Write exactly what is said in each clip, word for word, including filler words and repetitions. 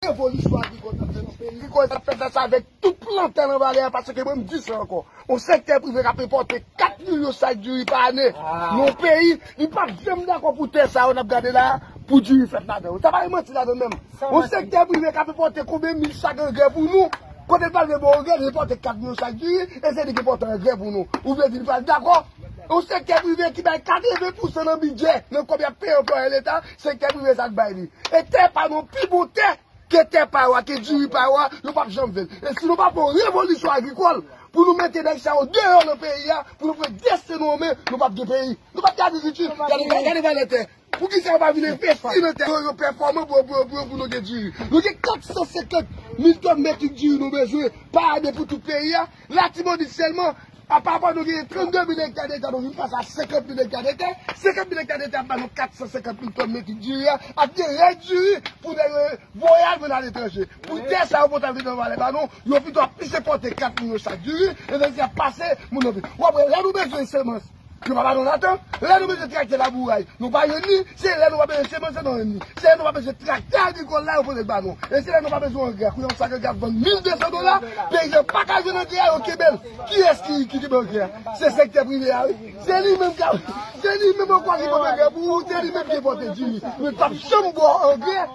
Revolisyon agrikòl n ap fè nan peyi. Agrikòl n ap fè fas avèk tout plantè nan vale a, paske mwen m di sa ankò. Yon sektè prive k ap enpòte kat milyon sak diri pa ane. Yon peyi, li p ap janm dakò pou tè sa yo n ap gade la, pou diri fèt ladan yo. Sa pa gen manti ladan menm. Yon sektè prive k ap enpòte konbyen mil sak angrè pou nou. Kote l pral vle ba w angrè, li enpòte kat milyon sak diri, e se li ki enpòte angrè pou nou. Ou vle di li pral dakò? Yon sektè prive ki bay katreven pousan nan bidjè, nan kòb y ap peye anplwaye leta, sektè prive sa k bay li. E tè pa nou, pi bon tè, ke tè pa yo a, ke diri pa yo a, yo p ap janm vle l. E si nou pa fè yon revolisyon agrikòl pou nou mete nèg sa yo deyò nan peyi a, pou nou pran desten nou an men, nou p ap gen peyi. Nou p ap gen agrikilti. Gade, gade valè tè. Poukisa yo pa vin envesti nan tè yo, yo pèfòme pou, pou, pou, pou nou gen diri? Nou gen kat san senkant mil tòn metrik diri nou bezwen pa ane pou tout peyi a. Latibonit sèlman, apa pa nou gen trannde mil ekta de tè, nou vin pase a senkant mil ekta de tè. Senkant mil ekta de tè ap ba nou kat san senkant mil tòn metrik diri a, ap gen rès diri pou nèg yo voye al vann aletranje. Pou tè sa yo pòte al vin nan vale ba nou, yo pito ap plis enpòte kat milyon sak diri, e nan ap pase moun nan peyi. W ap wè, lè nou bezwen semans, yo pa ba nou ladan. Lè nou bezwen traktè labouray, nou pa jwenn li. Se lè nou pa bezwen semans, nou jwenn li. Se lè nou pa bezwen traktè agrikòl la, yo pote l ba nou. E se lè nou pa bezwen angrè. Kounye a, yon sak angrè ap vann mil de san dola, peyizan pa ka jwenn angrè a, yo kenbe l. Kiyès ki, ki kenbe angrè a? Se sektè prive a, wi. Se li menm k ap, se li menm ankò ki pote angrè pou ou, se li menm ki enpòte diri. Men l p ap janm ba w angrè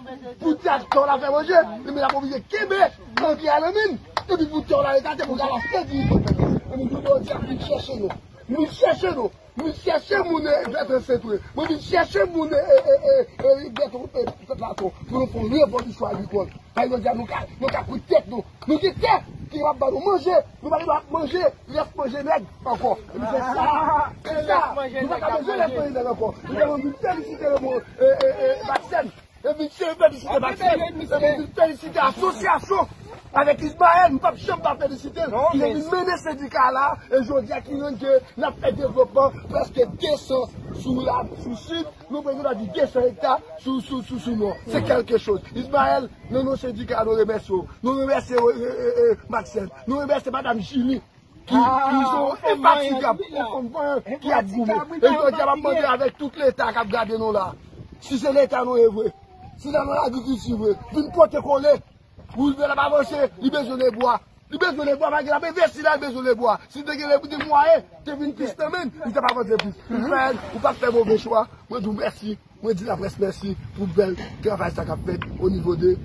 pou traktè w la fè manje. Li menm l ap oblije kenbe angrè a nan men l. Epi pou tè w la rete atè pou w ka al achte diri. Epi jodi a, vin chèche nou. Vin chèche nou. Mwen chèche moun, eh, Bètran Sentwe. Mwen vin chèche moun, eh, eh, eh, eh, eh, Bètran, eh, Pèp Laton. Pou nou fè yon revolisyon agrikòl. Paske jodi a, nou ka, nou ka kout tèt nou. Nou gen tè ki kapab ba nou manje. Nou pa gen dwa ap manje rès manje nèg ankò. Epi se sa, se sa. Nou pa ka manje rès manje nèg ankò. Nou vin felisite le mo, eh, eh, eh, Maxène. Epi se felisite Maxime. Epi se felisite asosyasyon avèk Ismaël, m p ap janm pa felisite l, ki te vin mennen sendika la, e jodi a ki rann ke n ap fè devlopman prèske de san sou la, sou sid, nou prezan di de san ekta sou, sou, sou, sou nò. Se kèlke choz. Ismaël, nan non sendika, nou remèsye w. Nou remèsye, e, e, e, e, Maxime. Nou remèsye madanm Jimmy. Ki, ki son enfatigab, yon fanm vanyan ki ap goumen. E jodi a, m ap mande avèk tout Leta k ap gade nou la, si se Leta nou ye vre, si se nan lagrikilti vre, vin pote kole. Pou l ap avanse, li bezwen lebwa. Li bezwen lebwa, malgre l ap envesti la, li bezwen lebwa. Si te gen lebwa, te mwayen, te vin plis nan men l, li t ap avanse plis. Ismaël, ou pa t fè move chwa. Mwen di w mèsi. Mwen di laprès mèsi pou bèl travay sa k ap fèt o nivo de